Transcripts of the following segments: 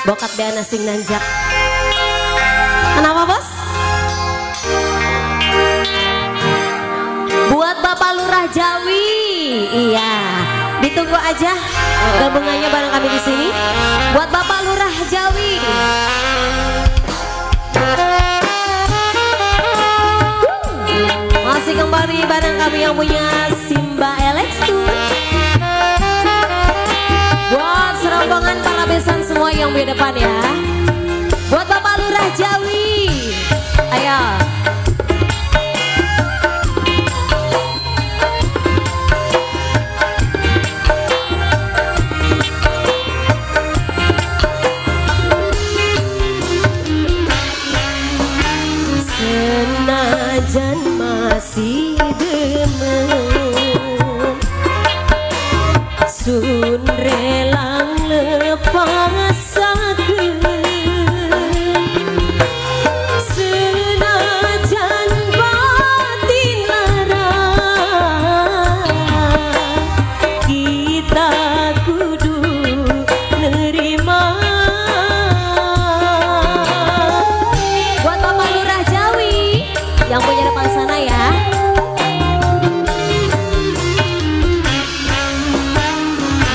Bokat dana sing nanjak. Kenapa bos? Buat Bapak Lurah Jawi, iya, ditunggu aja gabungannya bareng kami di sini. Buat Bapak Lurah Jawi. Masih kembali bareng kami yang punya Simba Elextun. Buat serombongan para besan semua yang di depan ya. Buat Bapak Lurah Jawi, ayo. Senajan masih demen, sun relang lepasaken. Senajan batin lara, kita kudu nerima. Buat Bapak Lurah Jawi yang punya depan sana ya.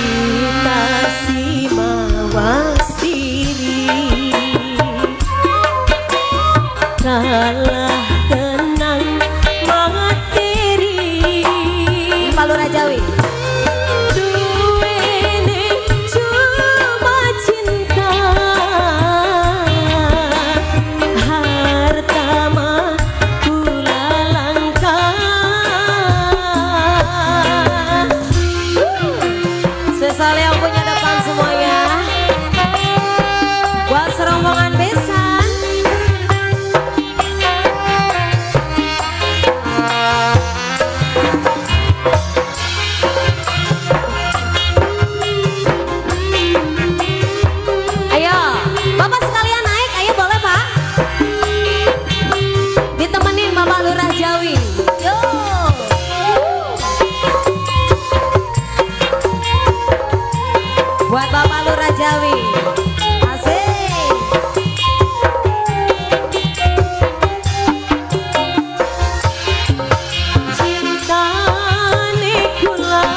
Kita si mawas diri, kalah tenang materi. Pak Lurah Jawi. Duwene cuma cinta, harta mah kula langka. Spesial yang punya depan semuanya. Buat serombongan besan. Ayo, Bapak sekalian naik, ayo boleh Pak. Ditemenin Bapak Lurah Jawi. Yo. Buat Bapak Lurah Jawi. Asik. Cintane kula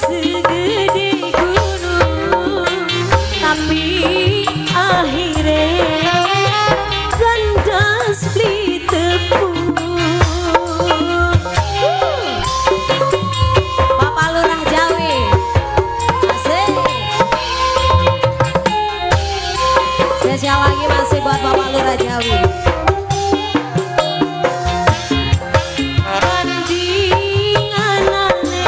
segede gunung, tapi akhire kandas beli tepung. Bapak Lurah Jawi. Asik. Spesial lagi masih buat Bapak Lurah Jawi. Bandinganane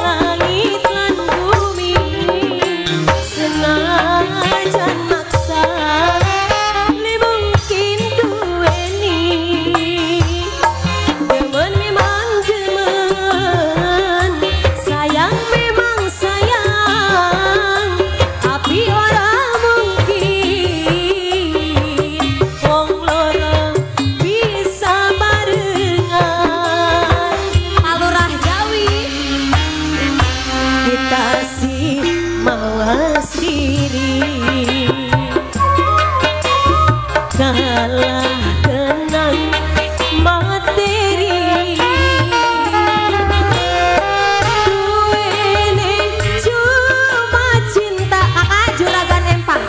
langit lan bumi, senajan maksa li mungkin duweni. Demen memang demen, sayang memang sayang, tapi ora mungkin wong loro bisa barengan. Pak Lurah Jawi, kita sih mawas diri, kalah tenang materi. Duwene cuma cinta. Kakak Juragan Empang.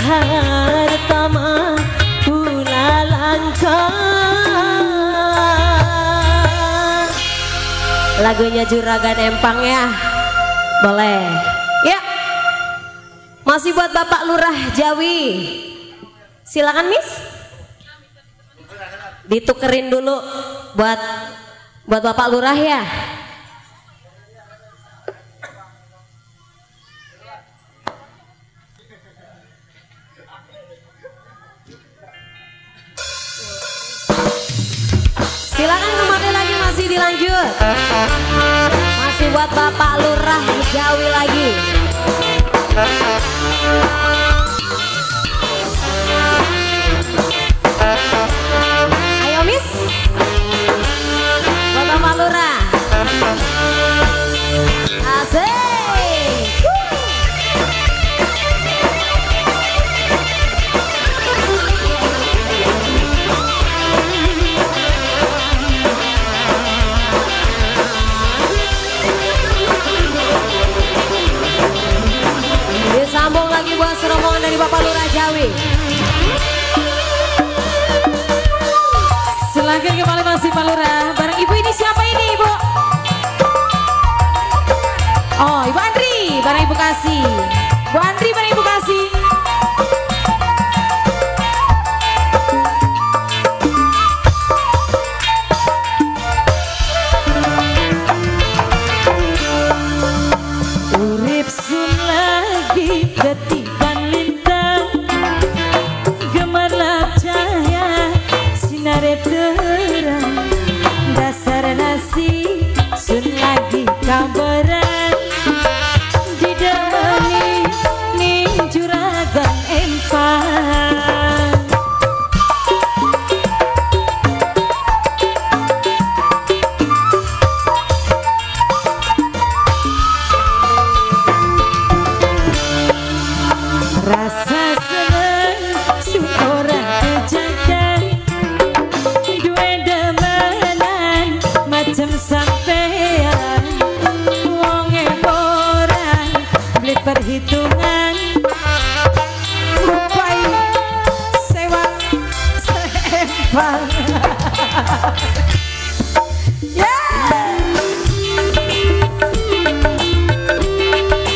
Harta mah kula langka. Lagunya Juragan Empang ya. Boleh. Ya. Masih buat Bapak Lurah Jawi. Silakan Miss. Ditukerin dulu buat Bapak Lurah ya. Silakan kembali lagi, masih dilanjut. Masih buat Bapak Lurah Jawi lagi. Ayo Miss. Buat Bapak Lurah. Asik. Bapak Lurah Jawi. Silakan kembali masih Pak Lurah. Bareng Ibu ini siapa ini Ibu? Oh, Ibu Andri, bareng Ibu Kasih. Bu Andri bareng Ibu Kasih. Urip sun lagi ketiban lintang, gemerlap cahaya sinare terang, dasar nasi sun lagi kabaran, didemeni ning juragan empang. Rasa seneng sun ora kejagan, duwe demenan macem sampean, wonge ora beli perhitungan, ngupai sewa seempang. Yeah.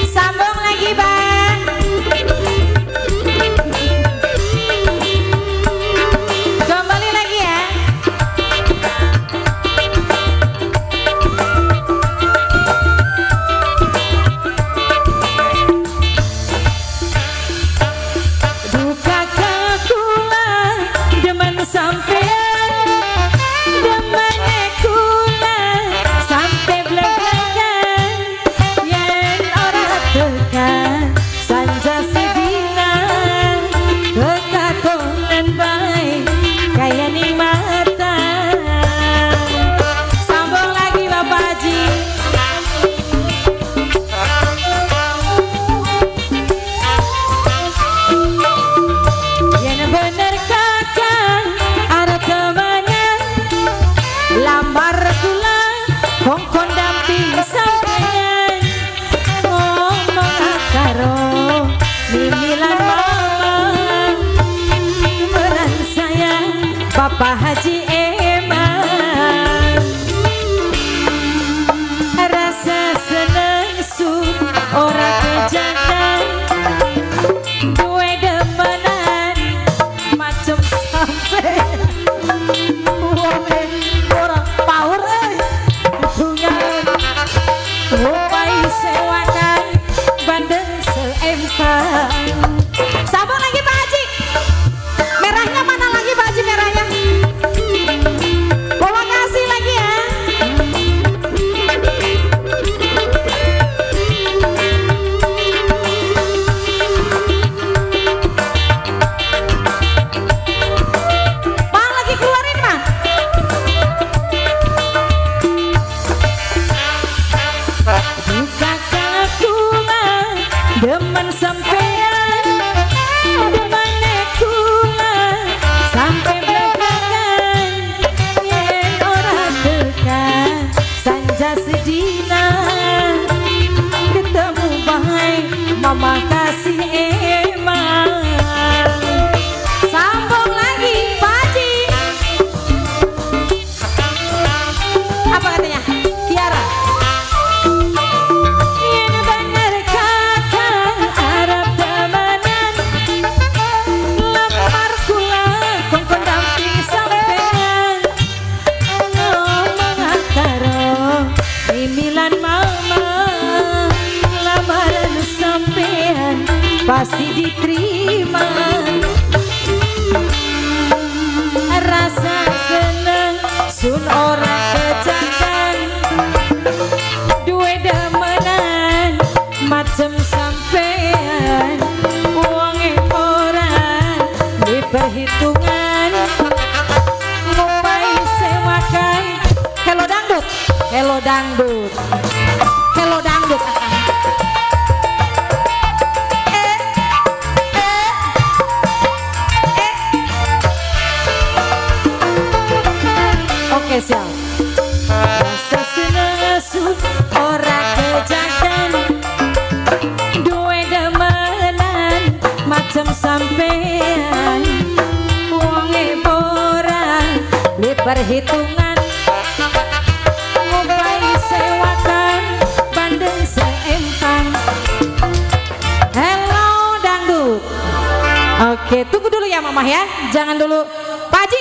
Sambung lagi Bang. Kembali lagi ya. Duka kula demen sampean, demene kula sampe bleglegan, yen ora tekan sanja sedina, kekatonan bae kaya ning mata. Sambung lagi Bapak Haji. Yen bener kakang arep temenan, lamar kula kongkon damping sampean, ngomong karo mimilan mama, meran sayang Bapak Haji Eman. Rasa seneng sun ora kejagan, duwe demenan macem sampean, Wonge ora power hitungan, ngupai sewakan bandeng seempang. Sambung lagi Pak Haji. Merahnya mana lagi Pak Haji merahnya? Bawa kasih lagi ya. Bang lagi keluarin Bang. Duka kula demen sampean, demene kula sampe belakangan, yen ora tekan sanja sedina, ketemu bae mama kasih eman. Sambung lagi Pak Haji. Apa katanya? Tiara. Yen bener kakang arep temenan, lamar kula kongkon damping sampean, ngomong karo mimilan mama, lamaran sampean pasti diterima. Rasa seneng sun ora kejagan, duwe demenan macem sampean, wonge ora diperhitungan, ngupai sewakan. Hello dangdut, hello dangdut, hello dangdut. Eh, eh, eh. Oke siap. Rasa seneng sun ora kejagan, duwe demenan macem sampean wonge ora li perhitungan ngupai sewakan bandeng seempang. Hello dangdut. Oke, tunggu dulu ya Mamah ya, jangan dulu. Pak Haji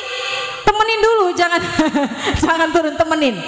temenin dulu, jangan jangan turun, temenin.